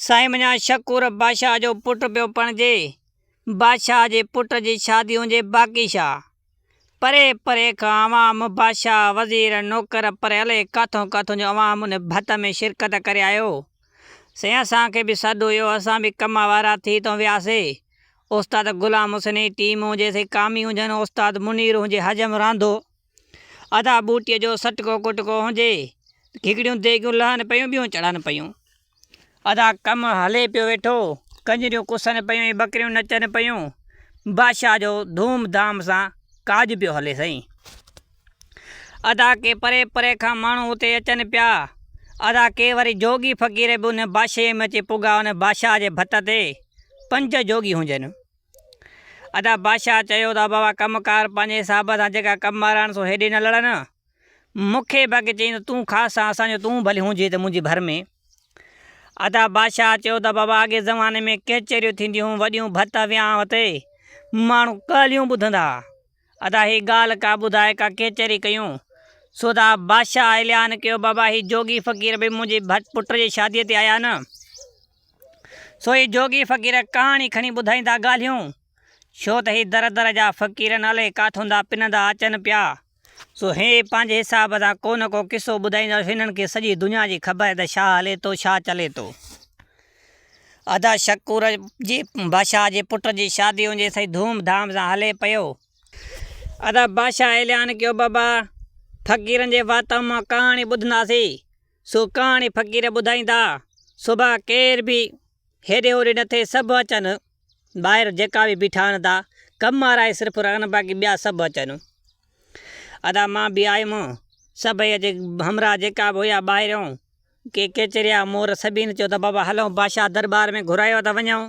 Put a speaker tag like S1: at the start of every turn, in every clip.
S1: سائين مڃان شڪور بادشاهه جو پٽ پيو پرڻجي. بادشاهه جي پٽ جي شادي هجي باقي ڇا؟ پري پري کان عوام، بادشاهه، وزير، نوڪر پر الائي ڪاٿون ڪاٿون جو عوام ان ڀت ۾ شرڪت ڪري آيو. سائين اسان کي به سڏ هيو، اسان به ڪم وارا ٿي اتان وياسي. استاد غلام حسين جي ٽيم هجي، سائين ڪامي هجن، استاد منير هجي، حجم رانڌو. ادا ٻوٽيء جو سٽڪو ڪٽڪو هجي، هڪڙيون ديڳيون لهن پيون ٻيون چڙهن پيون. ادا ڪم هلي پيو ويٺو، ڪنجريون ڪسن پيون ۽ ٻڪريون نچن پيون. بادشاهه جو ڌوم ڌام سان ڪاڄ پيو هلي سائين. ادا ڪي پري پري کان ماڻهو اتي اچن پيا. ادا ڪي وري جوڳي فقير به ان بادشاهيء ۾ اچي پڳا ان بادشاهه جي ڀت تي پنج جوڳي هجن. ادا بادشاهه چيو ته بابا ڪم ڪار پنهنجي حساب سان جيڪا ڪم وارا آهن سو هيڏي نه لڙن. مون کي باقي چيائين ته تون خاص آن اسان جو تون ڀلي هجين ته منهنجي ڀر ۾. ادا بادشاهه چيو ته بابا اڳي زماني ۾ ڪچهريون ٿينديون هيون وڏيون ڀت ويانء تي ماڻهو ڳالهيون ٻڌندا ها. ادا هي ڳالهه ڪا ٻڌاء ڪا ڪچهري ڪيون. سو ادا بادشاهه اعلان ڪيو بابا هي جوڳي فقير به منهنجي ڀٽ پٽ جي شاديء تي آيا نه. سو هي جوڳي فقير ڪهاڻي کڻي ٻڌائيندا ڳالهيون. ڇو ته هي در در جا فقير نالي ڪاٿون دا پنندا اچن پيا. سو هي پنهنجي حساب سان ڪو نه ڪو قصو ٻڌائيندا هنن کي سڄي دنيا جي خبر آهي ته ڇا هلي ٿو ڇا چلي ٿو. ادا شڪور جي بادشاهه جي پٽ جي شادي هجي سائين ڌوم ڌام سان هلي پيو. ادا بادشاهه اعلان ڪيو بابا فقيرن جي واتان مان ڪهاڻي ٻڌنداسين. سو ڪهاڻي فقير ٻڌائيندا. صبح ڪير به هيڏي هوڏي نه ٿئي سڀ اچن ٻاهر جيڪا به بيٺا آهن ٿا ڪم وارا ئي صرف رهن باقي ٻيا سڀ اچن. ادا مان به آيم سڀئي اچي همراهه جيڪا به هيا ٻاهريون ڪي ڪيچريا مور سڀني چيو ته بابا هلون بادشاهه درٻار ۾ گهرايو ته وڃون.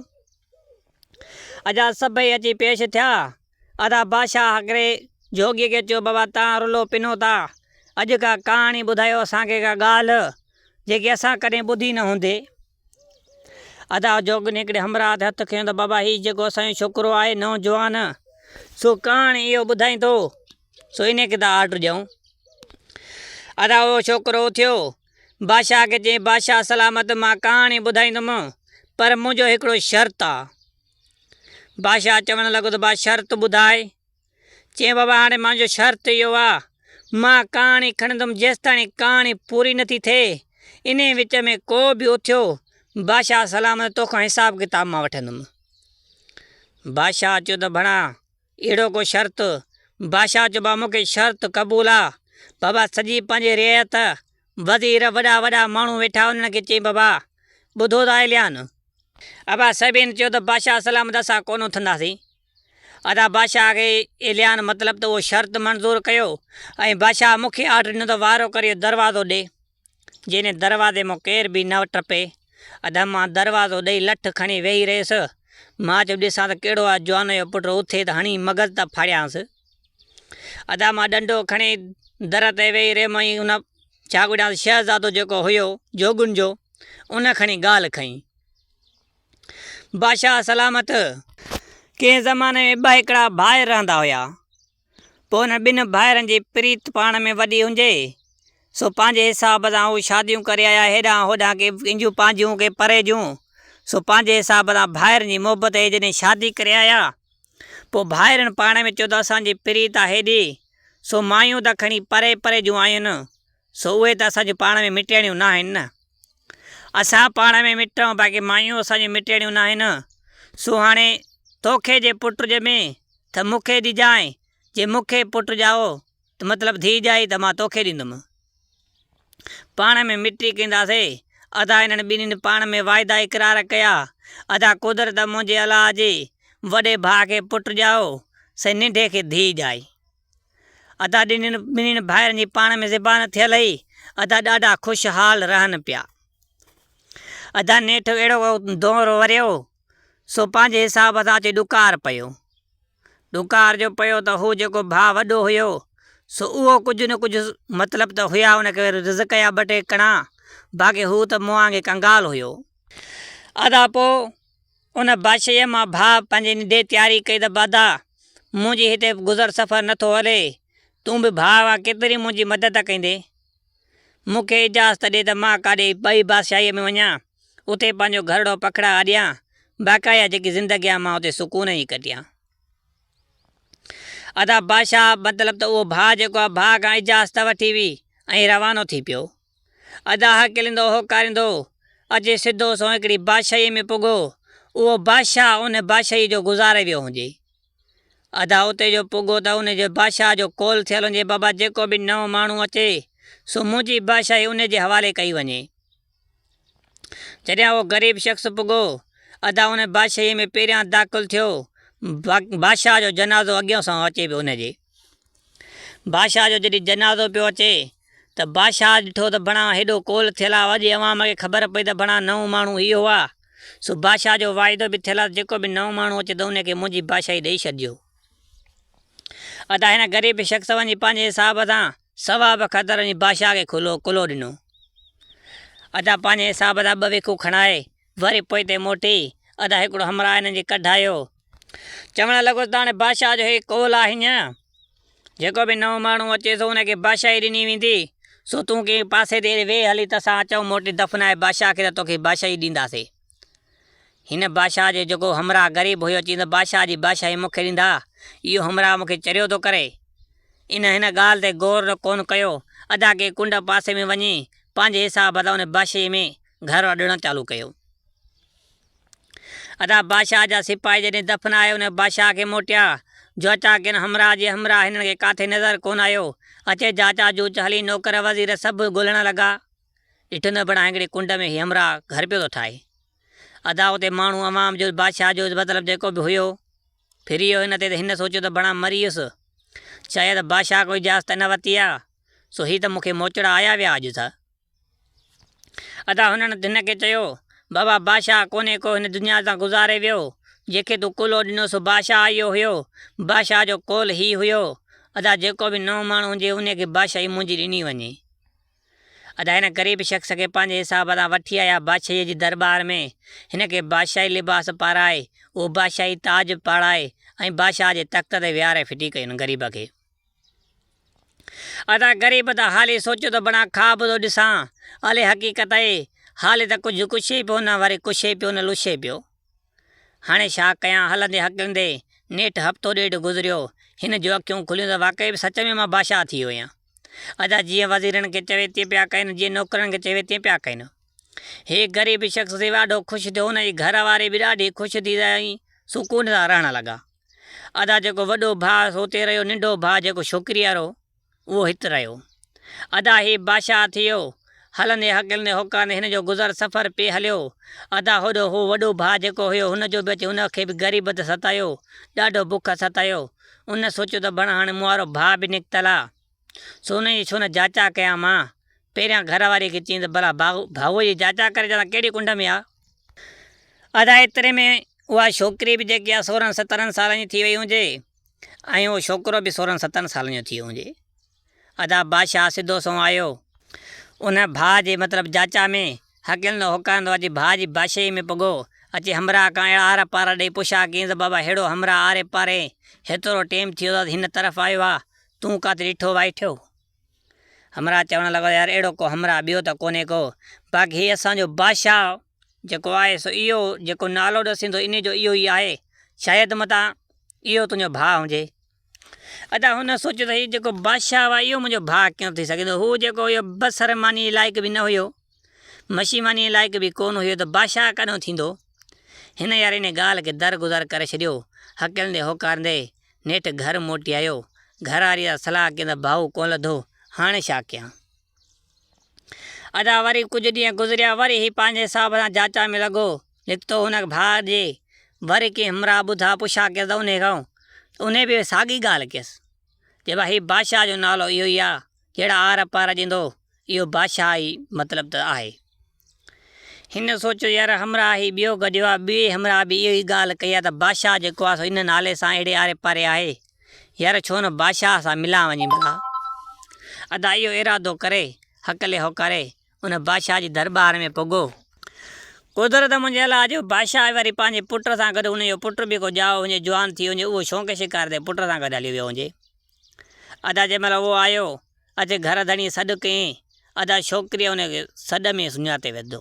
S1: ادا سڀئي اچي پيش ٿيا. ادا بادشاهه هڪڙي جوڳيء کي چيو، بابا تان رلو پنو ٿا، اڄ ڪا ڪهاڻي ٻڌايو اسان کي ڪا ڳالهه، جيڪي اسان ڪڏهن ٻڌي نه هوندي. ادا جوڳين هڪڙي همراهه تي هٿ کنيو ته بابا هي جيڪو اسان جو ڇوڪرو آهي نوجوان، سو ڪهاڻي اهو ٻڌائيندو، سو انهيء کي ٿا آرڊر ڏيون. ادا اهو ڇوڪرو اٿيو، بادشاهه کي چيائين، بادشاهه سلامت مان ڪهاڻي ٻڌائيندم، پر منهنجو هڪڙو شرط آ. بادشاهه چوڻ لڳو ته با شرط ٻڌاء. چيائين بابا هاڻي مانجو شرط اهو آ، مان ڪهاڻي کڻندم جيستاڻي ڪهاڻي پوري نٿي ٿئي، انهي وچ ۾ ڪو به اٿيو، بادشاهه سلامت توکان حساب ڪتاب مان وٺندم. بادشاهه چيو ته ڀڻا اهڙو ڪو شرط؟ بادشاهه چيو بابا مونکي شرط قبول آ. بابا سڄي پنهنجي رعايت، وزير، وڏا وڏا ماڻهو ويٺا انهن کي چيائين بابا ٻڌو ته اعلان. ابا سڀين چيو ته بادشاهه سلامت اسان ڪونه اٿنداسين. ادا بادشاهه کي اعلان مطلب ته اهو شرط منظور ڪيو ۽ بادشاهه مون کي آرڊر ڏنو ته وارو ڪري اهو دروازو ڏي جنهن دروازي مان ڪير به نه ٽپي. ادا مان دروازو ڏئي لٺ کڻي ويهي رهيس. مان چيو ڏسان ته ڪهڙو آ جوان جو پٽ اٿي ته هڻي مغز ته ڦاڙيانس. ادا مان ڏنڊو کڻي در تي ويهي رهيم ۽ ان ڇا ڳوٺيانس شهزادو جيڪو هيو جوڳن جو ان کڻي ڳالهه کنئي. بادشاهه سلامت! ڪنهن زماني ۾ ٻه هڪڙا ڀائر رهندا هيا. پوء انهن ٻن ڀائرن جي پريت پاڻ ۾ وڏي هجي، سو پنهنجي حساب سان هو شاديون ڪري آيا هيڏانهن هوڏانهن ڪي پنهنجون پنهنجون ڪي پري جون، سو پنهنجي حساب سان ڀائرن جي محبت هئي جڏهن شادي ڪري آيا، پوء ڀائرن پاڻ ۾ چيو ته اسان جي پريت آ هيڏي، سو مايون ته کڻي پري پري جون آيون، سو اهي ته اسان جون پاڻ ۾ مٽياڻيون ناهن نه. اسان پاڻ ۾ مٽ آهيون باقي مايون اسان جون مٽياڻيون ناهن. سو هاڻي توکي جي پٽ ڄمي ته مون کي ڏجانء، جي مون کي پٽ ڄائو ته مطلب ڌيء ڄائي ته مان توکي ڏيندم. پاڻ ۾ مٽي ڪنداسي. ادا انهن ٻنهين پاڻ ۾ واعدا اقرار ڪيا. ادا قدرت منهنجي الله جي وڏي ڀاء کي پٽ ڄائو سي ننڍي کي ڌيء ڄائي. ادا ڏنين ٻنهين ڀائرن جي پاڻ ۾ زبان ٿيل هئي. ادا ڏاڍا خوش حال رهن پيا. ادا نيٺ اهڙو دور وريو سو پنهنجي حساب سان اچي ڏڪار پيو. ڏڪار جو پيو ته هو جيڪو ڀاء وڏو هيو سو اهو ڪجهه نه ڪجهه مطلب ته هيا ان کي رزق جا ٻه ٽي ڪڻا باقي هو ته مون وانگي ڪنگال هيو. ادا پوء ان بادشاهيء مان ڀاء پنهنجي ننڍي تياري ڪئي ته بادا، منهنجي هتي گذر سفر نه ٿو هلي، تون به ڀاء آن ڪيتري منهنجي مدد ڪندين؟ مون کي اجازت ڏي ته مان ڪاڏي ٻئي بادشاهيء ۾ وڃان، اتي پنهنجو گهرڙو پکڙا اڏيان، باقاعده جيڪي زندگي آ مان اتي سڪون جي ڪٽيان. ادا بادشاهه مطلب ته اهو ڀاء جيڪو آ ڀاء کان اجازت وٺي وئي ۽ روانو ٿي پيو. ادا هڪليندو هوڪاريندو اچي سڌو سنئون هڪڙي بادشاهيء ۾ پڳو. اهو بادشاهه ان بادشاهيء جو گذاري ويو هجي. ادا اتي جو پڳو ته ان جي بادشاهه جو قول ٿيل هجي بابا جيڪو به نئون ماڻهو اچي سو منهنجي بادشاهي ان جي حوالي ڪئي وڃي. جڏهن اهو غريب شخص پڳو، ادا ان بادشاهيء ۾ پهريان داخل ٿيو، بادشاهه جو جنازو اڳيان سان اچي پيو ان جي. بادشاهه جو جڏهن جنازو پيو اچي ته بادشاهه ڏٺو ته بڻا هيڏو ڪول ٿيل آ، اڄ عوام کي خبر پئي ته بڻا نئون ماڻهو اهو آ، سو بادشاهه جو واعدو به ٿيل آ ته جيڪو به نئون ماڻهو اچي ته ان کي منهنجي بادشاهي ڏئي ڇڏجو. ادا هن غريب شخص وڃي پنهنجي حساب سان ثواب خاطر وڃي بادشاهه کي کلو ڪلهو ڏنو. ادا پنهنجي حساب سان ٻه وکون کڻائي وري پوئتي موٽي ادا هڪڙو همراهه هنن جي ڪڍ آيو. چوڻ لڳس ته هاڻي بادشاهه جو هي قول آهي هينئن جيڪو به نئون ماڻهو اچي سو ان کي بادشاهي ڏني ويندي، سو تون ڪنهن پاسي تي ويهه هلي ته اسان اچون موٽي دفنائي بادشاهه کي ته توکي بادشاهي ڏينداسين. هن بادشاهه جو جيڪو همراهه غريب هيو چيائين ته بادشاهه جي بادشاهي مون کي ڏيندا، اهو همراهه مون کي چريو ٿو ڪري. ان هن ڳالهه تي غور ڪونه ڪيو. ادا ڪنهن ڪنڊ پاسي ۾ وڃي پنهنجي حساب سان ان بادشاهي ۾ گهر اڏڻ چالو ڪيو. ادا بادشاهه جا سپاهي جڏهن دفنائي ان بادشاهه کي موٽيا، جو اچا ڪن همراهه جي همراهه هنن کي ڪاٿي نظر ڪونه آيو. اچي جاچا جوچ هلي نوڪر وزير سڀ ڳولڻ لڳا. ڏٺن ته بڻا هڪڙي ڪنڊ ۾ هي همراهه گهر پيو ٿو ٺاهي. ادا اتي ماڻهو عوام جو بادشاهه جو مطلب جيڪو به هيو، ڦري ويو هن تي ته هن سوچيو ته بڻا مري ويس. شايد بادشاهه ڪو اجازت نه ورتي آ، سو هي ته مون کي موچڙا آيا ويا اڄ ته. ادا هنن هن کي چيو، بابا بادشاهه ڪونهي ڪو هن دنيا تان گذاري ويو، جنهن کي تون ڪلهو ڏنو سو بادشاهه اهو هيو، بادشاهه جو قول هي هيو، ادا جيڪو به نئون ماڻهو هجي انهي کي بادشاهي منهنجي ڏني وڃي. ادا هن غريب شخص کي پنهنجي حساب سان وٺي آيا بادشاهيء جي درٻار ۾، هن کي بادشاهي لباس پارائي، اهو بادشاهي تاج پاڙائي ۽ بادشاهه جي تخت تي ويهاري ڦٽي ڪين غريب کي. ادا غريب ته حالي سوچيو ته بڻا خواب ٿو ڏسان، الي حقيقت اهي، حالي ته ڪجهه ڪڇي پيو نه وري ڪڇي پيو نه لڇي پيو. هاڻي ڇا ڪيان هلندي هڪلندي نيٺ هفتو ڏيڍ گذريو، هن جون اکيون کليون ته واقعي به سچ ۾ مان بادشاهه ٿي ويو آهيان. ادا جيئن وزيرن کي چوي تيئن پيا ڪين، جيئن نوڪرن کي چوي تيئن پيا ڪين. هي غريب شخص سي ڏاڍو خوش ٿيو، هن جي گهر واري به ڏاڍي خوش ٿي ۽ سڪون سان رهڻ لڳا. ادا جيڪو وڏو ڀاء سو اتي رهيو، ننڍو ڀاء جيڪو ڇوڪري وارو اهو هت رهيو. ادا هي بادشاهه ٿيو. هلندي هڪلندي هوڪاندي هن جو گذر سفر پئي هليو. ادا هوڏو هو وڏو ڀاء جيڪو هيو هن جو به اچي هن کي به غريبت ستايو، ڏاڍو بک ستايو. ان سوچيو ته بڻ هاڻي مون وارو ڀاء به نڪتل آ، سو ان جي ڇو نه جاچا ڪيان مان. پهريان گهر واري کي چيائين ته ڀلا ڀائوء جي جاچا ڪري اچان ته ڪهڙي ڪنڊ ۾ آ. ادا ايتري ۾ اها ڇوڪري به جيڪي آ سورهن سترهن سالن جي ٿي وئي هجي ۽ اهو ڇوڪرو به سورهن سترهن سالن جو ٿي ويو هجي. ادا بادشاهه سڌو سنئون آيو. ان ڀاء جي مطلب جاچا ۾ هڪلندو هوڪارندو اچي ڀاء جي بادشاهيء ۾ پڳو. اچي همراهه کان اهڙا آر پار ڏئي پڇا ڪيائينس ته بابا ههڙو همراهه آري پاري هيترو ٽيم ٿي ويو اٿس هن طرف آيو آ، تون ڪاٿي ڏٺو وائٺيو؟ همراهه چوڻ لڳو يار اهڙو ڪو همراهه ٻيو ته ڪونهي ڪو، باقي هي اسان جو بادشاهه جيڪو آهي سو اهو جيڪو نالو ڏسين ٿو انهي جو اهو ئي آهي، شايد متان اهو تنهنجو ڀاء هجي. ادا هن سوچيو ته هي جيڪو بادشاهه آهي اهو منهنجو ڀاء ڪيئن ٿي سگهي ٿو، هو جيڪو هيو بصر مانيء لائق به نه هيو، مشي مانيء لائق به ڪونه هيو ته بادشاهه ڪڏهن ٿيندو؟ هن يار انهي ڳالهه کي درگذر ڪري ڇڏيو، هڪلندي هوڪارندي نيٺ گهر موٽي آيو. گهر واريء سان صلاح ڪيائين ته ڀائو ڪونه لڌو، هاڻي ڇا ڪيان؟ ادا وري ڪجهه ڏينهن گذريا، وري هي پنهنجي حساب سان جاچا ۾ لڳو. نڪتو هن ڀاء ڏي، وري ڪنهن همراهه ٻڌا پڇا ڪيس ته انهي کان، ته انهي به ساڳي ڳالهه ڪيس. چي ڀاء هي بادشاهه جو نالو اهو ئي آ، جهڙا آر پار ڏيندو، اهو بادشاهه ئي مطلب ته آهي. هن سوچيو يار همراهه هي ٻيو گڏيو آ، ٻئي همراهه به اهو ئي ڳالهه ڪئي آ ته بادشاهه جيڪو آ سو ان نالي سان اهڙي آري پاري آهي، يار ڇو نه بادشاهه سان ملان وڃي ڀلا. ادا اهو ارادو ڪري، هڪلي هوڪاري ان بادشاهه جي درٻار ۾ پڳو. قدرت منهنجي الله جو بادشاهه وري پنهنجي پٽ سان گڏ ان جو پٽ به ڪو ڄائو هجي جوان ٿي وڃي اهو شونق شڪار تي پٽ سان گڏ هليو ويو هجي. ادا جنهن مهل اهو آيو اچي گهر ڌڻي سڏ ڪيائين. ادا ڇوڪريء ان کي سڏ ۾ سڃاتي وڌو.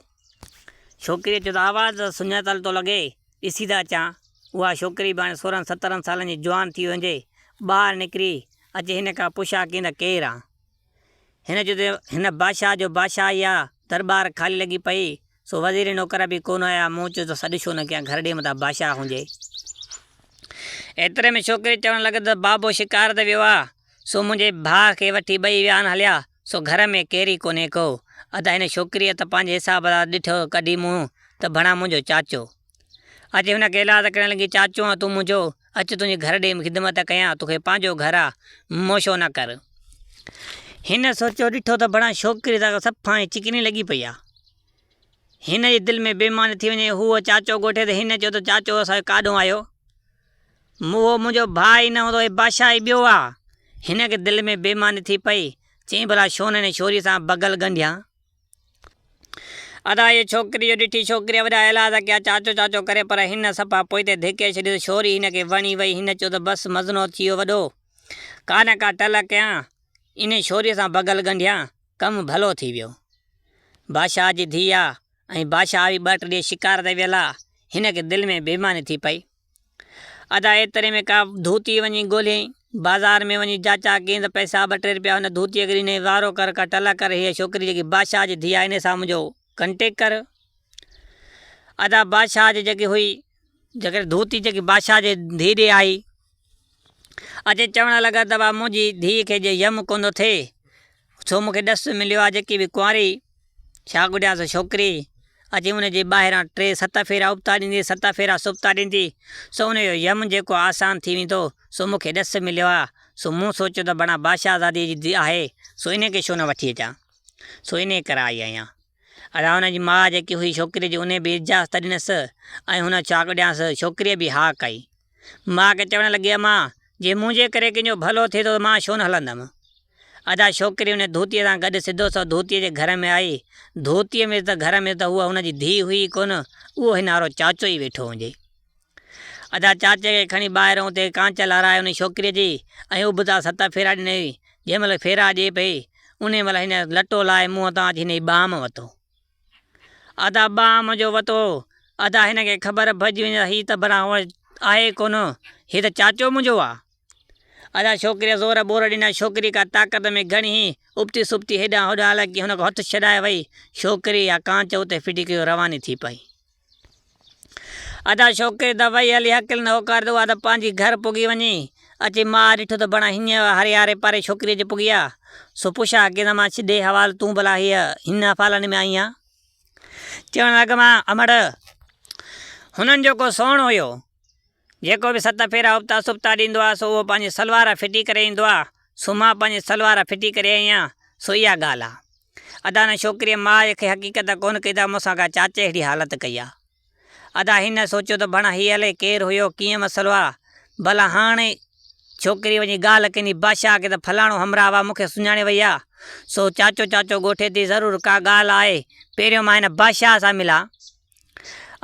S1: ڇوڪريء چيو ته آواز ته سڃاتل ٿو لڳي، ڏسي ته اچان. اها ڇوڪري به هاڻي سورهن سترهن سالن جي جوان ٿي وڃي. ٻاهر نڪري اچي هن کان پڇا ڪيائين ته ڪير آن؟ هن چيو ته هن بادشاهه جو بادشاهي آ، درٻار خالي لڳي پئي، سو وزير نوڪر به ڪونه آيا، مون چيو ته سڏ ڇو نه ڪيان، گهر ڏي متان بادشاهه هجي. ايتري ۾ ڇوڪري چوڻ لڳي ته بابو شڪار تي ويو آ، سو منهنجي ڀاء کي وٺي ٻئي ويا آهن هليا، سو گهر ۾ ڪير ئي ڪونهي ڪو. ادا هن ڇوڪريء ته پنهنجي حساب سان ڏٺو ڪڍي منهن ته ڀڻا منهنجو چاچو. اچي هن کي ايلاز ڪرڻ لڳي، چاچو آن تون منهنجو، اچ تنهنجي گهر ڏي خدمت ڪيان، توکي پنهنجو گهر آ، موشو نه ڪر. هن سوچيو ڏٺو ته ڀڻا ڇوڪري ته صفا ائين چڪني لڳي پئي آ. هن جي دل ۾ بيماني ٿي وڃي. هوء چاچو ڳوٺي ته هن چيو ته چاچو اسان جو ڪاڏهون آيو؟ اهو منهنجو ڀاء ئي نه هوندو، هي بادشاهه ئي ٻيو آ. هن کي دل ۾ بيماني ٿي پئي. چيائين ڀلا ڇو نه هن ڇوريء سان بغل ڳنڍيان. ادا اهي ڇوڪري جو ڏٺي ڇوڪريء وڏا ايلاز ڪيا چاچو چاچو ڪري پر هن صفا پوئتي ڌڪي ڇڏيس ڇوري هن کي وڻي وئي هن چيو ته بس مزنو ٿي ويو وڏو ڪا نه ڪا ٽل ڪيان انهي ڇوريء سان بغل ڳنڍيان ڪم ڀلو ٿي ويو بادشاهه جي ڌيء آ ۽ بادشاهه به ٻه ٽي ڏينهن شڪار تي ويل آ هن کي دل ۾ بيماني ٿي پئي. ادا ايتري ۾ ڪا ڌوتي وڃي ڳوليائين. بازار ۾ وڃي جاچا ڪيائين ته پئسا ٻه ٽي رپيا هن ڌوتيء کي ڏنائين، وارو ڪر ڪا ٽل ڪر، هيء ڇوڪري جيڪي بادشاهه جي ڌيء آهي، انهيء سان منهنجو ڪنٽيڪ ڪر. ادا بادشاهه جي جيڪي هئي، جيڪڏهن ڌوتي جيڪي بادشاهه جي ڌيء ڏي آئي، اچي چوڻ لڳا ته ڀاء منهنجي ڌيء کي جي يم ڪونه ٿئي، سو مون کي ڏس مليو آهي جيڪي به ڪنواري ڇا ڳڍيانس ڇوڪري اچي ان جي ٻاهران ٽي ست ڦيرا ابتا ڏيندي ست ڦيرا سبتا ڏيندي سو ان جو يم جيڪو آسان ٿي ويندو سو مون کي ڏس مليو آهي سو مون سوچيو ته بڻا بادشاهزادي جي ڌيء آهي سو انهي کي ڇو نه وٺي اچان سو انهي ڪري آئي آهيان. ادا هن جي ماء جيڪي هئي ڇوڪريء جي انهي به اجازت ڏنس ۽ هن ڇا ڳڍيانس ڇوڪريء به ها ڪئي. ماء کي چوڻ لڳي امان جي منهنجي ڪري ڪنهن جو ڀلو ٿئي ٿو ته مان ڇو نه هلندم. ادا ڇوڪري ان ڌوتيء سان گڏ سڌو سنئون ڌوتيء جي گهر ۾ آئي. ڌوتيء ۾ ته گهر ۾ ته هوء هن جي ڌيء هئي ئي ڪونه، اهو هن وارو چاچو ئي ويٺو هجي. ادا چاچي کي کڻي ٻاهر اتي ڪانچ لارائي ان ڇوڪريء جي ۽ ابتا ست ڦيرا ڏنائين. جنهن مهل ڦيرا ڏئي پئي، انهيء مهل هن لٽو لاهي منهن تان اچي هن جي ٻانهن ۾ وتو. ادا ٻانهن جو وتو. ادا هن کي خبر پئجي وڃي ته هي ته ڀلا هوء آهي ڪونه، هي ته چاچو منهنجو آ. ادا ڇوڪريء زور ٻور ڏنا، ڇوڪري ڪا طاقت ۾ گهڻي هئي، ابتي سبتي هيڏانهن هوڏانهن الائي ڪيئن هن کان هٿ ڇڏائي وئي، ڇوڪري اها ڪانچ اتي ڦٽي ڪيو رواني ٿي پئي. ادا ڇوڪري ته وئي هلي هڪل نه هوڪار ته اها ته پنهنجي گهر پڳي وڃي، اچي ماء ڏٺو ته بڻا هينئن هرياري پاري ڇوڪريء جي پڳي آ، سو پڇا ڪيس امان ڇڏي حوال تون ڀلا هيء هن افعالن ۾ آئين آن؟ چوڻ لڳم مان امڙ هنن جو ڪو سوڻ هيو. جيڪو به ست ڦيرا ابتا سبتا ڏيندو آ سو اهو پنهنجي سلوار ڦٽي ڪري ايندو آ، سو مان پنهنجي سلوار ڦٽي ڪري آئي آهيان، سو اها ڳالهه آ. ادا ان ڇوڪريء ماء کي حقيقت ڪونه ڪئي ته مون سان ڪا چاچي اهڙي حالت ڪئي آ. ادا هن سوچيو ته ڀڻ هي الائي ڪير هيو، ڪيئن مسئلو آ، ڀلا هاڻي ڇوڪري وڃي ڳالهه ڪندي بادشاهه کي ته فلاڻو همراهه وا مون کي سڃاڻي وئي آ، سو چاچو چاچو ڳوٺي ٿي ضرور ڪا ڳالهه آهي، پهريون مان هن بادشاهه سان ملان.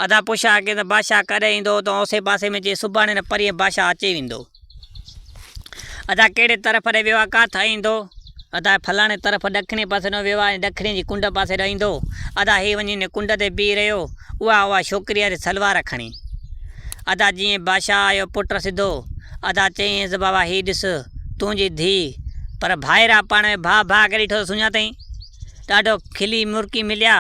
S1: ادا پڇا ڪئي ته بادشاهه ڪڏهن ايندو؟ ته اوسي پاسي ۾ چي سڀاڻي نه پرينء بادشاهه اچي ويندو. ادا ڪهڙي طرف ڏي ويو آهي ڪاٿ ايندو؟ ادا فلاڻي طرف ڏکڻي پاسي ڏانهن ويو آهي ۽ ڏکڻي جي ڪنڊ پاسي ڏانهن ايندو. ادا هي وڃي ان ڪنڊ تي بيهي رهيو. اها اها ڇوڪريء واري سلوار کڻي. ادا جيئن بادشاهه آيو پٽ سڌو. ادا چيائينس بابا هي ڏس تنهنجي ڌيء. پر ڀائر آ پاڻ ۾ ڀاء ڀاء کي ڏٺو ته سڃاتئين. ڏاڍو کلي مرڪي مليا.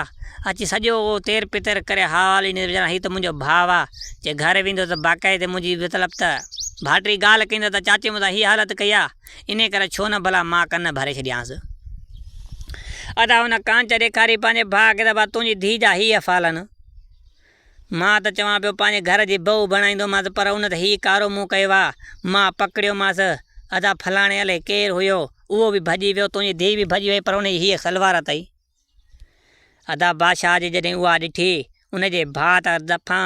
S1: اچي سڄو اهو تير پتر ڪري حال ڏني ته ويچارا هي ته منهنجو ڀاء آ، جي گهر ويندو ته باقاعدي منهنجي مطلب ته ڀائٽي ڳالهه ڪندو ته چاچي مون سان هيء حالت ڪئي آ، انهيء ڪري ڇو نه ڀلا مان ڪن ڀري ڇڏيانس. ادا هن ڪانچ ڏيکاري پنهنجي ڀاء کي ته ڀاء تنهنجي ڌيء جا هي افعال آهن. مان ته چوان پيو پنهنجي گهر جي بهو بڻائيندومانس پر ان ته هي ڪارو منهن ڪيو آ، مان پڪڙيومانس. ادا فلاڻي الائي ڪير هيو، اهو به ڀڄي ويو، تنهنجي ڌيء به ڀڄي وئي پر ان جي هيء سلوار اٿئي. ادا بادشاهه جي جڏهن اها ڏٺي، ان جي ڀاء ته دفعا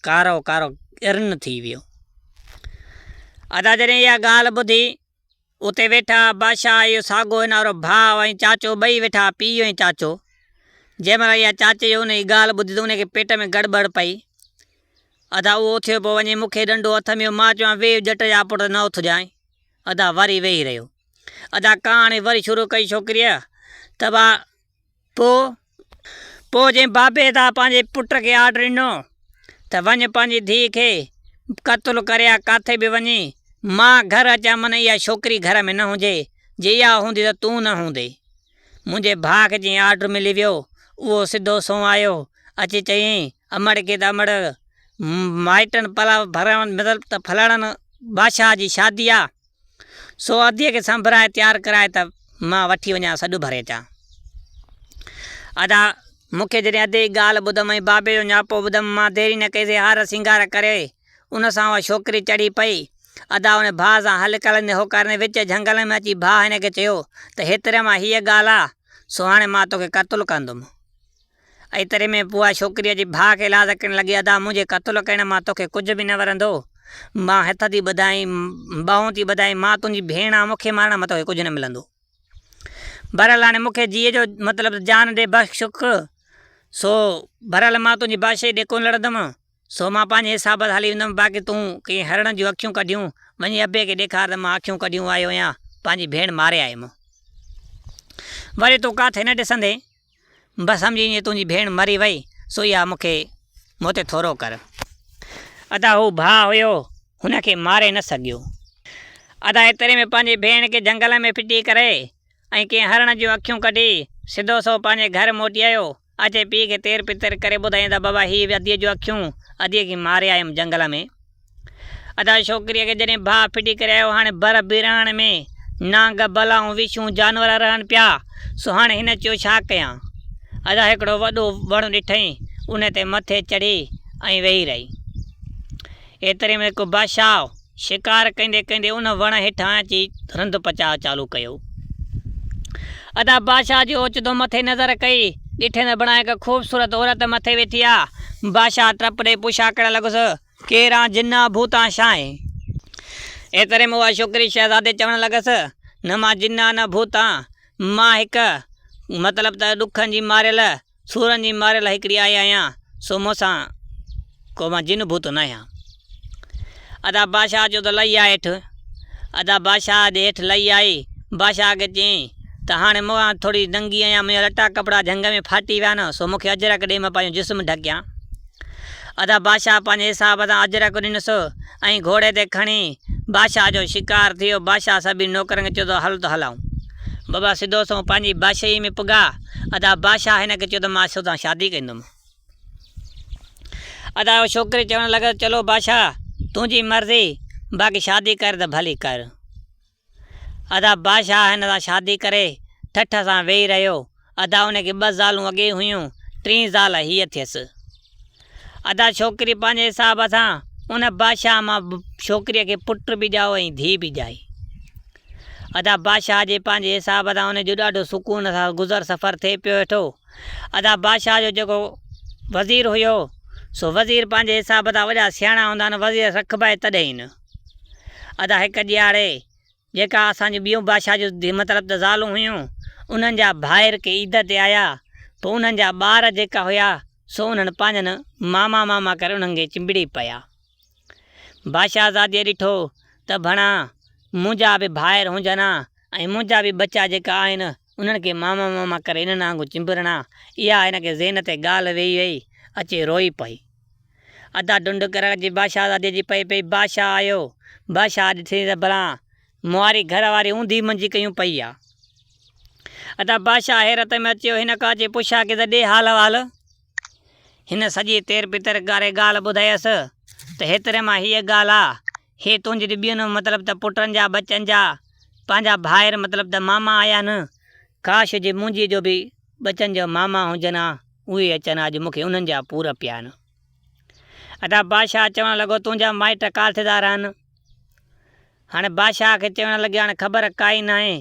S1: ڪارو ڪارو ارن ٿي ويو. ادا جڏهن اها ڳالهه ٻڌي، اتي ويٺا بادشاهه اهو ساڳو هن وارو ڀاء ۽ چاچو ٻئي ويٺا پيء ۽ چاچو. جنهن مهل اها چاچي جو ان جي ڳالهه ٻڌي ته ان کي پيٽ ۾ گڙٻڙ پئي. ادا اهو اٿيو پيو وڃي مون کي ڏنڊو هٿ ۾ هو مان چيو ويهه ڄٽ جا پٽ نه اٿجانء. ادا وري ويهي رهيو. ادا ڪهاڻي وري شروع ڪئي ڇوڪريء ته ڀاء پوء؟ پوء جنهن بابي ٿا پنهنجي پٽ کي آرڊر ڏنو ته وڃ پنهنجي ڌيء کي قتل ڪري آ ڪاٿي به وڃي مان گهر اچان من اها ڇوڪري گهر ۾ نه هجي جي اها هوندي ته تون نه هوندي. منهنجي ڀاء کي جيئن آرڊر ملي ويو اهو سڌو سنئون آيو اچي چيائين امڙ کي ته امڙ مائٽن پلاء ڀرڻ مطلب ته فلاڻن بادشاهه جي شادي آ سو اديء کي سنڀرائي تيار ڪرائي ته مان وٺي وڃان سڏ ڀري اچان. ادا، مون کي جڏهن ادي جي ڳالهه ٻڌم ۽ بابي جو نياپو ٻڌم، مان ديري نه ڪئي سي هار سينگار ڪري ان سان اها ڇوڪري چڙهي پئي. ادا ان ڀاء سان هل ڪلندي هوڪاريندي وچ جهنگل ۾ اچي ڀاء هن کي چيو ته هيتري مان هيء ڳالهه آ، سو هاڻي مان توکي قتل ڪندم. ايتري ۾ اها ڇوڪري اچي ڀاء کي ايلاز ڪرڻ لڳي، ادا منهنجي قتل ڪرڻ مان توکي ڪجهه به نه ورندو. مان هٿ ٿي ٻڌائين، ٻانهون ٿي ٻڌائين، مان تنهنجي ڀيڻ آهيان، مون کي مارڻ مان توکي ڪجهه نه ملندو. بهرحال هاڻي مون کي جيء جو مطلب ته جان ڏي بخش سو بهرحال مان تنهنجي بادشاهي ڏي ڪونه لڙندم. سو مان پنهنجي حساب سان هلي ويندم، باقي تون ڪنهن هرڻ جون اکيون ڪڍيون، وڃي ابي کي ڏيکار ته مان اکيون ڪڍيون آيو آهيان، پنهنجي ڀيڻ ماري آيم. وري تون ڪاٿي نه ڏسندين، بس سمجهي وڃ تنهنجي ڀيڻ مري وئي، سو اها مون کي مون تي ٿورو ڪر. ادا هو ڀاء هيو، هن کي ماري نه سگهيو. ادا ايتري ۾ پنهنجي ڀيڻ کي جهنگل ۾ ڦٽي ڪري ۽ ڪنهن هرڻ جون اکيون ڪڍي، سڌو سنئون پنهنجي گهر موٽي آيو. اچي پيء کي تير پتر ڪري ٻڌائين ته بابا هي اديء جون اکيون، اديء کي ماري آيم جهنگل ۾. ادا ڇوڪريء کي جڏهن باهه ڦٽي ڪري آيو، هاڻي بر بيراڻ ۾ نانگ، بلائون، وڇون، جانور رهن پيا، سو هاڻي هن چيو ڇا ڪيان؟ ادا هڪڙو وڏو وڻ ڏٺئين، ان تي مٿي چڙهي ۽ ويهي رهي. ايتري ۾ هڪ بادشاهه شڪار ڪندي ڪندي ان وڻ هيٺان اچي رند پچاء چالو ڪيو. ادا بادشاهه جي اوچتو مٿي نظر ڪئي، ڏٺئين ته بڻا هڪ خوبصورت عورت مٿي ويٺي آ. بادشاهه ٽپ ڏئي پڇا ڪرڻ لڳس، ڪير آن، جن آن، ڀوت آن، ڇا آهين؟ ايتري ۾ اها ڇوڪري شهزادي چوڻ لڳس، نه مان جن آن نه ڀوت آن، مان هڪ مطلب ته ڏکن جي ماريل سورن جي ماريل هڪڙي آئي آهيان، سو مون سان ڪو مان جن ڀوت ناهيان. ادا بادشاهه چيو ته لهي آء هيٺ. ادا بادشاهه جي هيٺ لهي آئي. بادشاهه کي چيائين ته هاڻي مان ٿوري ننگي آهيان، منهنجا لٽا ڪپڙا جهنگ ۾ ڦاٽي ويا آهن، سو مون کي اجرڪ ڏي مان پنهنجو جسم ڍڪيان. ادا بادشاهه پنهنجي حساب سان اجرڪ ڏنس ۽ گهوڙي تي کڻي بادشاهه جو شڪار ٿيو. بادشاهه سڀني نوڪرن کي چيو ته هل ته هلون. بابا سڌو سنئون پنهنجي بادشاهيء ۾ پڳا. ادا بادشاهه هن کي چيو ته مان سو سان شادي ڪندم. ادا اهو ڇوڪري چوڻ لڳس چلو بادشاهه تنهنجي مرضي باقي شادي ڪر ته ڀلي ڪر. ادا بادشاهه هن سان شادي ڪري ٺٺ سان ويهي رهيو. ادا ان کي ٻه زالون اڳي هيون، ٽين زال هيء ٿيس. ادا ڇوڪري پنهنجي حساب سان ان بادشاهه مان ڇوڪريء کي پٽ به ڄائو ۽ ڌيء به ڄائي. ادا بادشاهه جي پنهنجي حساب سان ان جو ڏاڍو سڪون سان گذر سفر ٿئي پيو ويٺو. ادا بادشاهه جو جيڪو وزير هيو، سو وزير پنهنجي حساب سان وڏا سياڻا هوندا آهن، وزير رکبا ئي تڏهن نه. ادا هڪ ڏيهاڙي جيڪا اسان جون ٻيون بادشاهه جون مطلب ته زالون هيون، انهن جا ڀائر ڪي عيد تي آيا، پوء انهن جا ٻار جيڪا هيا، سو انهن پنهنجن ماما ماما ڪري انهن کي چنبڙي پيا. بادشاهه زاديء ڏٺو ته ڀڻا منهنجا به ڀائر هجن ها ۽ منهنجا به ٻچا جيڪا آهن، انهن کي ماما ماما ڪري انهن آنگون چنبڙڻ ها. اها هن کي ذهن تي ڳالهه ويهي ويئي، اچي روئي پئي. ادا ڍنڍ ڪرڻ جي بادشاهزاديء جي پئي پئي بادشاهه آيو. بادشاهه ڏٺئي ته ڀلا مئاري گهر واري اونڌي منجي ڪيون پئي آ. ادا بادشاهه حيرت ۾ اچي ويو. هن کان اچي پڇا ڪئي ته ڏي حال احوال. هن سڄي تير پتر ڪاري ڳالهه ٻڌايس ته هيتري مان هيء ڳالهه آ. هي تنهنجي ٻين مطلب ته پٽن جا ٻچن جا پنهنجا ڀائر مطلب ته ماما آيا آهن. ڪاش جي منهنجي جو به ٻچن جا ماما هجن ها. اهي اچن اڄ مون کي انهن جا پور پيا آهن. ادا بادشاهه چوڻ لڳو تنهنجا مائٽ ڪاٿي ٿا رهن؟ هاڻي بادشاهه کي چوڻ لڳي هاڻي خبر ڪائي ناهي،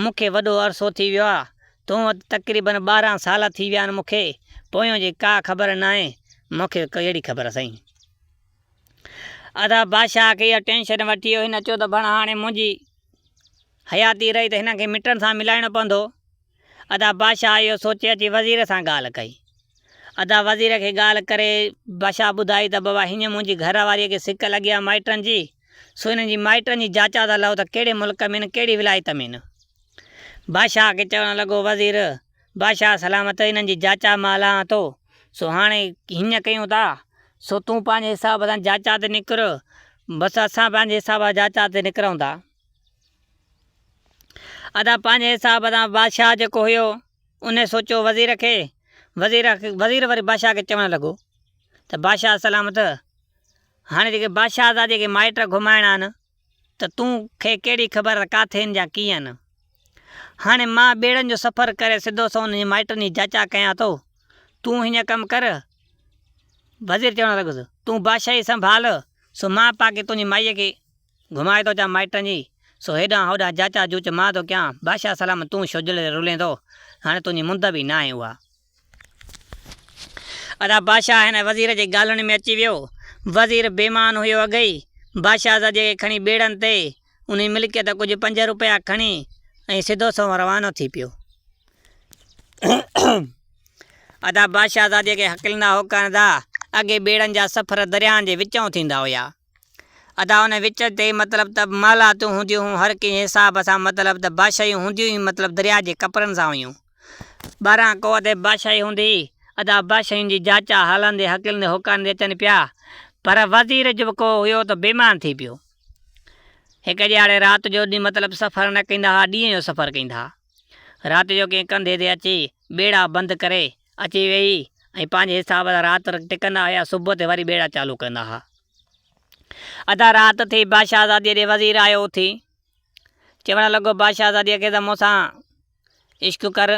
S1: مون کي وڏو عرصو ٿي ويو آهي، تون وٽ تقريبن 12 سال ٿي ويا آهن مون کي پويون جي ڪا خبر ناهي، مون کي ڪهڙي خبر سائين. ادا بادشاهه کي اها ٽينشن وٺي ويو، هن چيو ته ڀڻ هاڻي منهنجي حياتي رهي ته هن کي مٽن سان ملائڻو پوندو. ادا بادشاهه اهو سوچي اچي وزير سان ڳالهه ڪئي. ادا وزير کي ڳالهه ڪري بادشاهه ٻڌائي ته بابا هيئن منهنجي گهر واريء کي سڪ لڳي آهي مائٽن جي، سو هنن جي مائٽن جي جاچا ٿا لهو ته ڪهڙي ملڪ ۾ آهن ڪهڙي ولايت ۾ آهن. بادشاهه کي چوڻ لڳو وزير، بادشاهه سلامت انهن جي جاچا مان هلان ٿو، سو هاڻي هيئن ڪيون ٿا، سو تون پنهنجي حساب سان جاچا تي نڪر، بس اسان پنهنجي حساب سان جاچا تي نڪرون ٿا. ادا پنهنجي حساب سان بادشاهه جيڪو هيو، ان سوچيو وزير کي، وزير وزير وري بادشاهه کي چوڻ لڳو ته بادشاهه سلامت هاڻي جيڪي بادشاهه زادي کي مائٽ گهمائڻا آهن ته تون کي ڪهڙي خبر ته ڪاٿي آهن يا ڪيئن آهن. هاڻي مان ٻيڙن جو سفر ڪري سڌو سنئون انهن جي مائٽن جي جاچا ڪيان ٿو. تون هيئن ڪم ڪر. وزير چوڻ لڳس، تون بادشاهي سنڀال، سو مان پاڪي تنهنجي مائيء کي گهمائي ٿو اچان مائٽن جي، سو هيڏانهن هوڏانهن جاچا جوچ مان ٿو ڪيان. بادشاهه سلامت تون شجلي رلين ٿو، هاڻي تنهنجي مند به ناهي اها. ادا بادشاهه هن وزير جي ڳالهين ۾ اچي ويو. وزير بيمان هيو اڳئي. بادشاهزاديء کي کڻي ٻيڙن تي انهي ملڪيت ڪجهه پنج روپيا کڻي ۽ سڌو سنئون روانو ٿي پيو. ادا بادشاهزاديء کي هڪليندا هوڪاريندا اڳي ٻيڙن جا سفر درياهن جي وچئون ٿيندا هيا. ادا ان وچ تي مطلب ته محلاتون هونديون هيون هر ڪنهن حساب سان مطلب ته بادشاهيون هونديون ئي مطلب درياهه جي ڪپرن سان هيون. 12 ڪوهه تي بادشاهي هوندي هئي. ادا بادشاهين جي جاچا هلندي هڪلندي هوڪاريندي اچن پيا. پر وزير جو ڪو هيو ته بيمان ٿي پيو. هڪ ڏهاڙي رات جو مطلب سفر نه ڪيندا ها ڏينهن جو سفر ڪيندا ها. رات جو ڪنهن ڪنڌي تي اچي ٻيڙا بند ڪري اچي ويهي ۽ پنهنجي حساب سان رات ٽڪندا هيا صبح تي وري ٻيڙا چالو ڪندا ها. ادا رات ٿي بادشاهزاديء ڏي وزير آيو اٿي چوڻ لڳو بادشاهزاديء کي ته مون سان عشق ڪر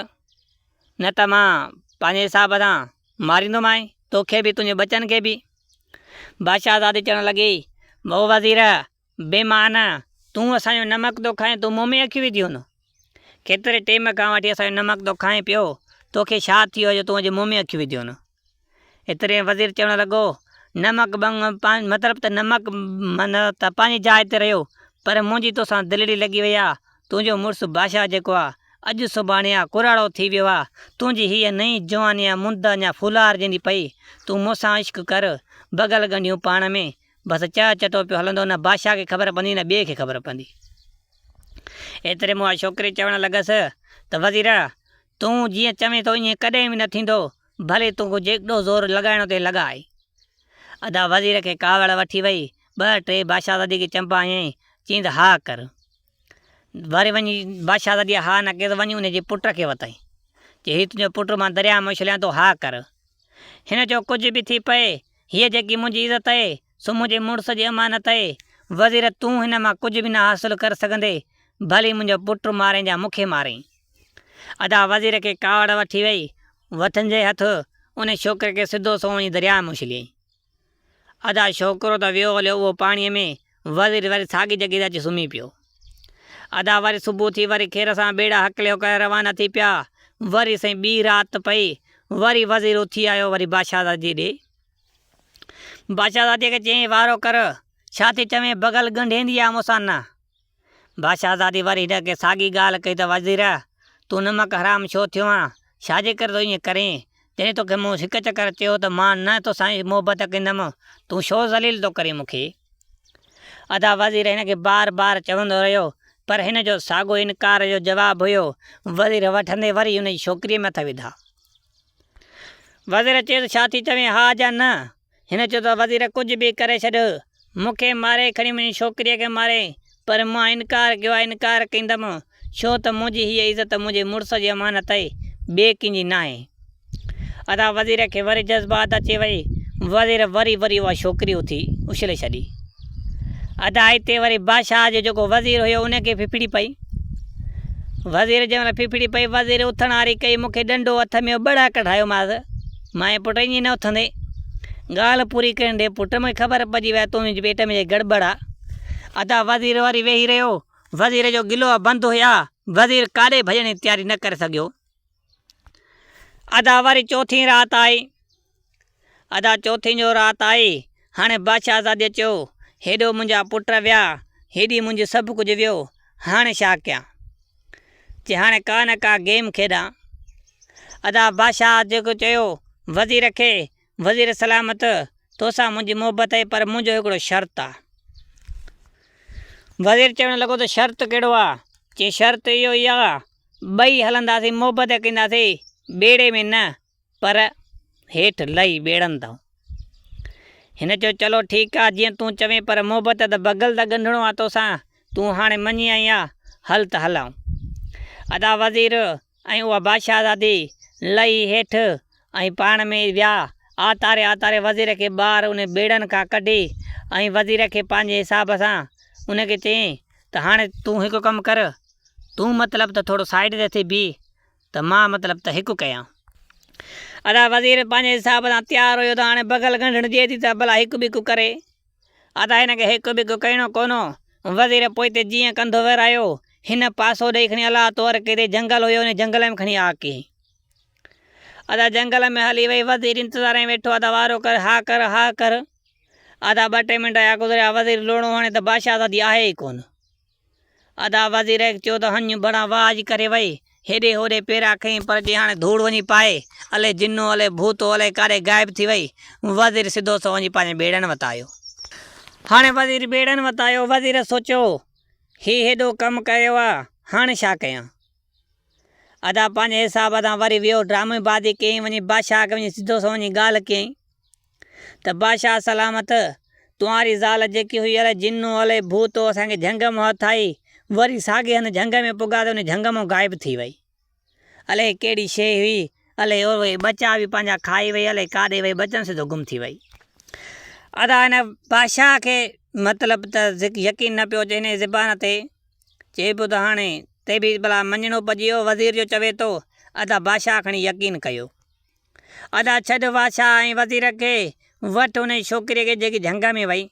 S1: نه ته مان پنهنجي حساب سان ماريندومانء توکي به تنهنجي ٻچن کي به. بادشاهزادي چوڻ لڳي او وزير بيمان تون اسان جو نمڪ ٿو کائين تون مون ۾ اکيون وڌيون هن. ڪيتري ٽيم کان وٺي اسان جو نمڪ ٿو کائين پيو توکي ڇا ٿيو جو تون اڄ مون ۾ اکيون وڌيون هن. ايتري ۾ وزير چوڻ لڳو، نمڪ مطلب ته نمڪ معنيٰ ته پنهنجي جاء تي رهيو، پر منهنجي توسان دلڙي لڳي وئي آ، تنهنجو مڙس بادشاهه جيڪو آ، اڄ سڀاڻي آ ڪراڙو ٿي ويو آ، تنهنجي هيء نئين جواني آ مند اڃا ڦولارجندي پئي، تون مون سان عشق ڪر، بغل ڳنڍيون پاڻ ۾، بس چهه چٽو پيو هلندو، نه بادشاهه کي خبر پوندي نه ٻئي کي خبر پوندي. ايتري ۾ اها ڇوڪري چوڻ لڳس ته وزير! تون جيئن چوين ٿو ائين ڪڏهن به نه ٿيندو، ڀلي تون ڪو جيڏو زور لڳائڻو اٿئي لڳاء. ادا وزير کي ڪاوڙ وٺي وئي، ٻه ٽي بادشاهزادي کي چنبا هنيائين، چيائين ته ها ڪر. وري وڃي بادشاهزاديء ها نه ڪئي ته وڃي ان جي پٽ کي وتائين. چي هي تنهنجو پٽ مان درياهه ۾ اڇليان ٿو ها ڪر. هن چيو ڪجهه به ٿي پئي، هيء جيڪي منهنجي عزت اهي، سو منهنجي مڙس جي امانت اهي. وزير تون هن مان ڪجهه به نه حاصل ڪري سگهندين، ڀلي منهنجو پٽ مارين يا مون کي مارين. ادا وزير کي ڪاوڙ وٺي وئي، وٺندي هٿ ان ڇوڪري کي سڌو سنئون وڃي درياهه ۾ اڇليائين. ادا ڇوڪرو ته ويو هليو اهو پاڻيء ۾، وزير وري ساڳي جڳهه تي اچي سمهي پيو. ادا وري صبح ٿي وري خير سان ٻيڙا هڪلي هڪلي روانا ٿي پيا. وري سائين ٻي رات پئي، وري وزير اٿي آيو وري بادشاهزاديء ڏي. بادشاهزاديء کي چيائين وارو ڪر، ڇا ٿي چوين بغل ڳنڍيندي آ مون سان نه؟ بادشاهزادي وري هن کي ساڳي ڳالهه ڪئي ته وزير! تون نمڪ حرام ڇو ٿيو آن؟ ڇا جي ڪري ٿو ائين ڪرين؟ جڏهن توکي مون هڪ چڪر چيو ته مان نه توسان محبت ڪندم، تون ڇو ذليل ٿو ڪرين مون کي؟ ادا وزير هن کي بار بار چوندو رهيو، پر هن جو ساڳو انڪار جو جواب هيو. وزير وٺندي وري هن جي ڇوڪريء ۾ هٿ وڌا. وزير چيس ڇا ٿي چوين ها يا نه؟ هن چيو ته وزير ڪجهه به ڪري ڇڏ، مون کي ماري کڻي منهنجي ڇوڪريء کي ماري، پر مان انڪار ڪيو آهي انڪار ڪندم، ڇو ته منهنجي هيء عزت منهنجي مڙس جي امانت آهي، ٻئي ڪنهن جي ناهي. ادا وزير کي وري جذبات اچي وئي، وزير وري وري اها ڇوڪري اٿي اڇلي ڇڏي. ادا اتي وري بادشاهه جو جيڪو وزير هيو ان کي ڦڦڙي پئي. وزير جنهن مهل ڦڦڙي پئي، وزير اٿڻ واري ڪئي، مون کي ڏنڊو هٿ ۾ هيو ٻڙا ڪڍايومانس. مائي پٽ ائين نه اٿندي. ڳالهه پوري ڪرڻ ڏي پٽ، مون کي خبر پئجي وئي آهي تنهنجي پيٽ ۾ جي گڙٻڙ آ. ادا وزير وري ويهي رهيو. وزير جو گلو بند هيا. وزير ڪاڏي ڀڄڻ جي تياري نه ڪري سگهيو. ادا وري چوٿين رات آئي. ادا چوٿين جو رات آئي. هاڻي بادشاهزاديء چيو، هيڏو منهنجا پٽ ويا، هيڏي منهنجو سڀ ڪجهه ويو، هاڻي ڇا ڪيان؟ چي هاڻي ڪا نه ڪا گيم کيڏان. ادا بادشاهه جيڪو چيو وزير کي، وزير سلامت، توسان منهنجي محبت آهي پر منهنجو هڪڙو شرط آ. وزير چوڻ لڳو ته شرط ڪهڙو آ؟ چي شرط اهو ئي آ، ٻئي هلنداسين محبت ڪنداسين. ٻيڙي ۾ نه پر هيٺ لهي ٻيڙن تان. هن چيو چلو ٺيڪ آ جيئن تون چوين پر محبت ته بغل ته ڳنڍڻو آ توسان، تون هاڻي مڃي آئين آ، هل ته هلون. ادا وزير ۽ اها بادشاهزادي لهي هيٺ ۽ پاڻ ۾ ويا. آتاري آتاري وزير کي ٻاهر انهي ٻيڙن کان ڪڍي ۽ وزير کي پنهنجي حساب سان ان کي چيائين ته هاڻي تون هڪ ڪم ڪر، تون مطلب ته ٿورو سائيڊ تي ٿي بيهه ته مان مطلب ته هڪ ڪيان. ادا وزير پنهنجي حساب سان تيار هيو ته هاڻي بغل ڳنڍڻ ڏئي ٿي ته ڀلا هڪ ٻڪ ڪري. ادا هن کي هڪ ٻڪ ڪرڻو ڪونه هو. وزير پوئتي جيئن ڪنڌ ورايو، هن پاسو ڏئي کڻي الله طور ڪيتي جهنگل هيو ان جهنگل ۾ کڻي آ ڪيائين. ادا جهنگل ۾ هلي وئي. وزير انتظار ۾ ويٺو ادا وارو ڪر ها ڪر ها ڪر. ادا ٻه ٽي منٽ آيا گذريا وزير لوڻو هڻي ته بادشاهزادي آهي ئي ڪونه. ادا وزير چيو ته هڃ بڙان واهه جي ڪري وئي، هيڏي هوڏي پيرا کنئي پر جي هاڻي ڌوڙ وڃي پائي، الئي جنو الئي ڀوتو الئي ڪاڏي غائب ٿي وئي. وزير سڌو سنئون وڃي پنهنجي ٻيڙن وٽ آيو. هاڻي وزير ٻيڙن وٽ آيو، وزير سوچيو هي هيڏو ڪم ڪيو آ، هاڻي ڇا ڪيان؟ ادا پنهنجي حساب سان وري ويو ڊرامي بازي ڪيائين وڃي بادشاهه کي وڃي سڌو سنئون وڃي ڳالهه ڪيائين. ته بادشاهه سلامت، تنهاري زال جيڪي هئي الائي جن هو الائي ڀوت هو، اسان کي جهنگ مان هٿ آئي، وري ساڳئي هنڌ جهنگ ۾ پڳا ته ان جهنگ مان غائب ٿي وئي. الائي ڪهڙي شيء هئي، الائي اهي ٻچا به پنهنجا کائي وئي، الائي ڪاڏي وئي، ٻچن سڌو گم ٿي وئي. ادا هن بادشاهه کي مطلب ته يقين نه پيو اچي هن جي زبان تي، چئي پيو ته هاڻي تي به ڀلا مڃڻو پئجي ويو، وزير جو چوي ٿو، ادا بادشاهه کڻي يقين ڪيو. ادا ڇڏ بادشاهه ۽ وزير کي، وٺ انهي ڇوڪريء کي جيڪي جهنگ ۾ وئي.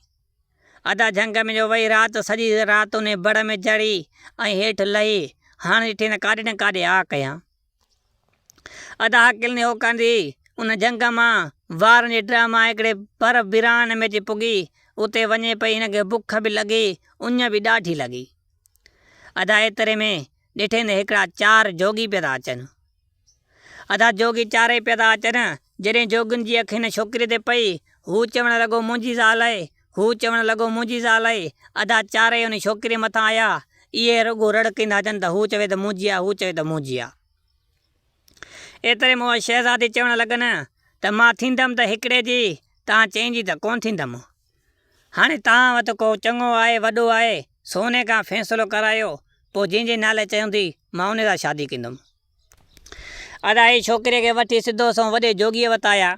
S1: ادا جهنگ ۾ جو وئي رات سڄي رات انهي بڙ ۾ چڙهي ۽ هيٺ لهي، هاڻ ڏٺي نه ڪاڏي نه ڪاڏي آ ڪيان. ادا عقل ني هوڪاندي ان جهنگ مان وارن جي ڊرا مان هڪڙي بر ويران ۾ اچي پڳي، اتي وڃي پئي هن کي بک به لڳي، اڃ به ڏاڍي لڳي. ادا ايتري ۾ ڏٺي نه هڪڙا چار جوڳي پيا ٿا اچن. ادا جوڳي چارئي پيا ٿا اچن. جڏهن جوڳين جي اک هن ڇوڪريء تي پئي، هو چوڻ لڳو، منهنجي زال آهي. هو چوڻ لڳو، منهنجي زال آهي. ادا چارئي ان ڇوڪريء مٿان آيا. اهي رڳو رڙ ڪندا اچن ته هو چوي ته منهنجي آهي، هو چوي ته منهنجي آهي. ايتري ۾ اها شهزادي چوڻ لڳن ته مان ٿيندم ته هڪڙي جي، توهان چئن جي ته ڪونه ٿيندم. هاڻي توهان وٽ ڪو چڱو آهي وڏو آهي، سو انهي کان فيصلو ڪرايو، پوء جنهن جي نالي چوندي، مان انهي سان شادي ڪندم. ادا هي ڇوڪريء کي وٺي سڌو سنئون وڏي جوڳيء وٽ آيا.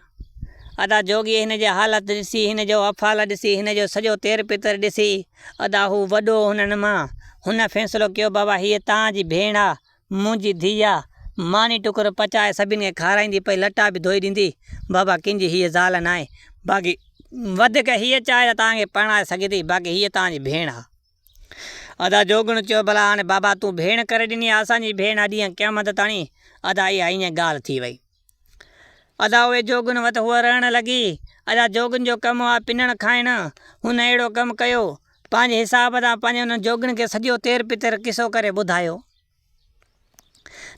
S1: ادا جوڳيء هن جي حالت ڏسي، هن جو افعال ڏسي، هن جو سڄو تير پتر ڏسي، ادا هو وڏو هنن مان، هن فيصلو ڪيو بابا هيء توهان جي ڀيڻ آ، منهنجي ڌيء آ، ماني ٽڪر پچائي سڀني کي کارائيندي پئي لٽا به ڌوئي ڏيندي، بابا ڪنهن جي هيء زال ناهي، باقي وڌيڪ هيء چاهي ته توهان کي پرڻائي سگهي ٿي، باقي هيء توهان جي ڀيڻ آ. ادا جوڳڻ چيو ڀلا هاڻي بابا تون ڀيڻ ڪري ڏني آ، اسان جي ڀيڻ آ ڏينهن قيامت تاڻي، ادا اها ائين ڳالهه ٿي وئي. ادا اهي جوڳن وٽ هوء رهڻ لڳي، ادا جوڳن جو ڪم آ پنڻ کائڻ، هن اهڙو ڪم ڪيو، پنهنجي حساب سان پنهنجي انهن جوڳين کي سڄو تير پتر قصو ڪري ٻڌايو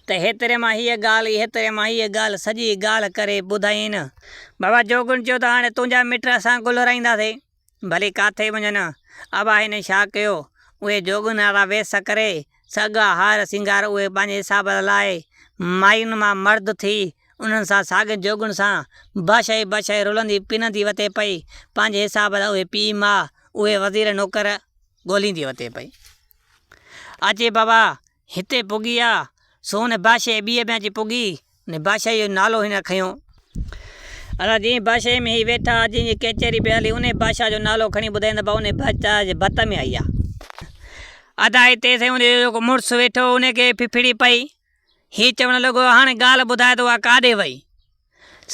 S1: ته هيتري مان هيء ڳالهه هيتري مان هيء ڳالهه سڄي ڳالهه ڪري ٻڌائين. بابا جوڳڻ چيو ته هاڻي تنهنجا مٽ اسان گلرائينداسين، ڀلي ڪاٿي وڃن. ابا هن ڇا ڪيو، اهي جوڳن وارا ويس ڪري، سڳا هار سينگار اهي پنهنجي حساب سان لاهي، ماين مان مرد ٿي، انهن سان ساڳين جوڳن سان بادشاهي بادشاهي رلندي پنندي وتي پئي، پنهنجي حساب سان اهي پيء ماء، اهي وزير نوڪر ڳوليندي وتي پئي. اچي بابا هتي پڳي آ، سو ان بادشاهي ٻيء ۾ اچي پڳي، ان بادشاهيء جو نالو هن کنيو. ادا جنهن بادشاهيء ۾ هي ويٺا ها، جنهن جي ڪچهري پئي هلي، انهيء بادشاهه جو نالو کڻي ٻڌائين ته بابا انهيء بادشاهه جي ڀت ۾ آئي آ. ادا هتي سائين ان جو جيڪو مڙس ويٺو هو، ان کي ڦڦڙي پئي. هي چوڻ لڳو، هاڻي ڳالهه ٻڌاء ته اها ڪاڏي وئي؟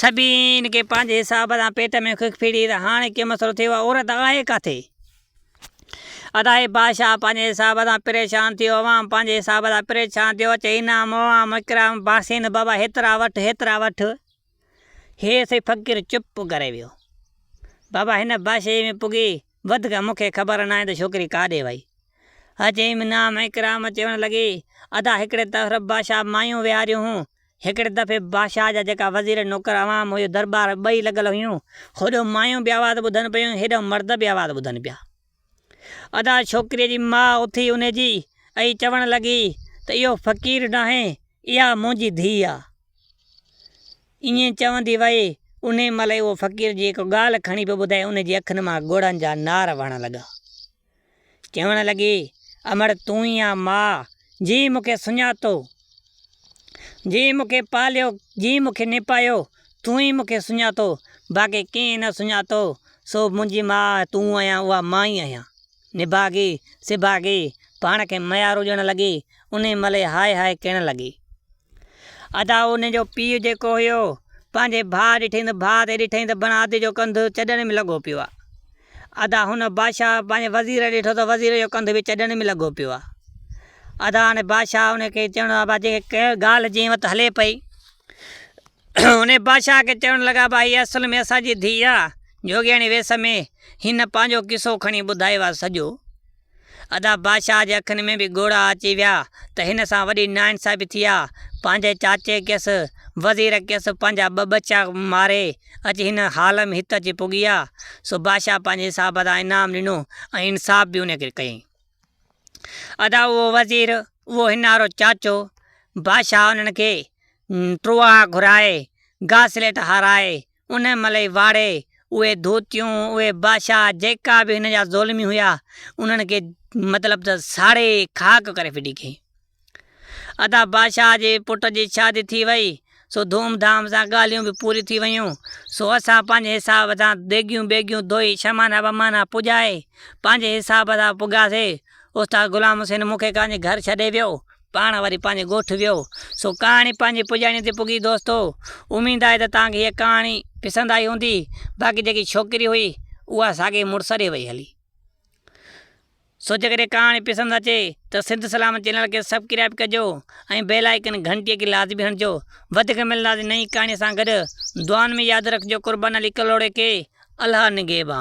S1: سڀني کي پنهنجي حساب سان پيٽ ۾ ککڦيڙي ته هاڻي ڪي مسئلو ٿيو آهي، عورت آهي ڪاٿي؟ ادا هي بادشاهه پنهنجي حساب سان پريشان ٿيو، عوام پنهنجي حساب سان پريشان ٿيو، اچي انعام عوام اڪرام باسين بابا هيترا وٺ هيترا وٺ. هي سائين فقير چپ ڪري ويو. بابا هن بادشاهي ۾ پڳي وڌيڪ مون کي خبر ناهي ته ڇوڪري ڪاڏي وئي. اچي انعام اڪرام چوڻ لڳي، ادا هڪڙي طرف بادشاهه مايون ويهاريون هون، هڪڙي دفعي بادشاهه جا جيڪا وزير نوڪر عوام هيو درٻار ٻئي لڳل هيون، هوڏهون مايون به آواز ٻڌن پيون هيڏهون مرد به آواز ٻڌن پيا. ادا ڇوڪريء جي ماء اٿي انهي جي ۽ چوڻ لڳي ته اهو فقير ناهي اها منهنجي ڌيء آ. ائين چوندي وئي. انهي مهل ئي اهو فقير جيڪو ڳالهه کڻي پيو ٻڌائي ان جي اکين مان ڳوڙهن جا نار وهڻ لڳا. چوڻ لڳي، امڙ تون ئي آن ماء، جنهن مون کي سڃاتو، جنهن مون کي پاليو، جنهن مون کي نپايو، تون ئي مون کي سڃاتو، باقي ڪنهن نه سڃاتو، سو منهنجي ماء تون آهيان، اها مان ئي آهيان. نڀاڳي، سڀاڳي، پاڻ کي ميارون ڏيڻ لڳي، انهي مهل ئي هاء هاء ڪرڻ لڳي. ادا ان جو پيء جيڪو هيو، پنهنجي ڀاء ڏٺئين ته ڀاء تي ڏٺئين ته بڻ آڌي جو ڪنڌ چڏڻ ۾ لڳو پيو آ. ادا هن بادشاهه پنهنجي وزير ڏٺو ته وزير جو ڪنڌ به چڏڻ ۾ لڳو پيو آ. ادا هاڻي بادشاهه ان کي چوڻ لڳا جيڪي ڳالهه جنهن وقت هلي پئي. ان بادشاهه کي چوڻ لڳا ڀا هي اصل ۾ اسان جي ڌيء آ، جوڳياڻي ويس ۾ هن پنهنجو قصو کڻي ٻڌايو آ سڄو. ادا بادشاهه جي اکين ۾ به ڳوڙها اچي ويا ته هن سان وڏي ناانصافي ٿي آ، پنهنجي چاچي ڪيس، وزير ڪيس، پنهنجا ٻه ٻچا ماري اچي هن حال ۾ هت اچي پڳي آ، سو بادشاهه پنهنجي حساب سان انعام ڏنو ۽ انصاف به ان کي ڪيائين. ادا اهو وزير، اهو هن وارو چاچو، بادشاهه انهن کي ٽوها گهرائي، گاسليٽ هارائي، ان مهل ئي واڙي اهي ڌوتيون، اهي بادشاهه جيڪا به هن جا ظالمي هيا، انهن کي مطلب ته ساڙي خاڪ ڪري ڦٽي ڪيائين. ادا بادشاهه جي پٽ جي شادي ٿي وئي، سو ڌوم ڌام سان ڳالهيون به پوريون ٿي ويون، سو اسان پنهنجي حساب سان ديڳيون ٻيڳيون ڌوئي شمانا ومانا پڄائي پنهنجي حساب سان پڳاسي. استاد غلام حسين مون کي ڪانجي گهر ڇڏي ويو. پاڻ وري پنهنجي ڳوٺ ويو. سو ڪهاڻي پنهنجي پڄاڻي تي پڳي دوستو. اميد آهي ته توهان کي هيء ڪهاڻي پسند آئي هوندي. باقي جيڪي ڇوڪري هئي اها ساڳئي مڙس ڏي وئي هلي. سو جيڪڏهن ڪهاڻي پسند اچي ته سنڌ سلامت چينل کي سبڪرائب ڪجو ۽ بيل آئيڪن گهنٽي کي لازمي هڻجو. وڌيڪ ملنداسين نئين ڪهاڻي سان گڏ. دعائن ۾ ياد رکجو قربان علي ڪلهوڙي کي. الله نگهبان.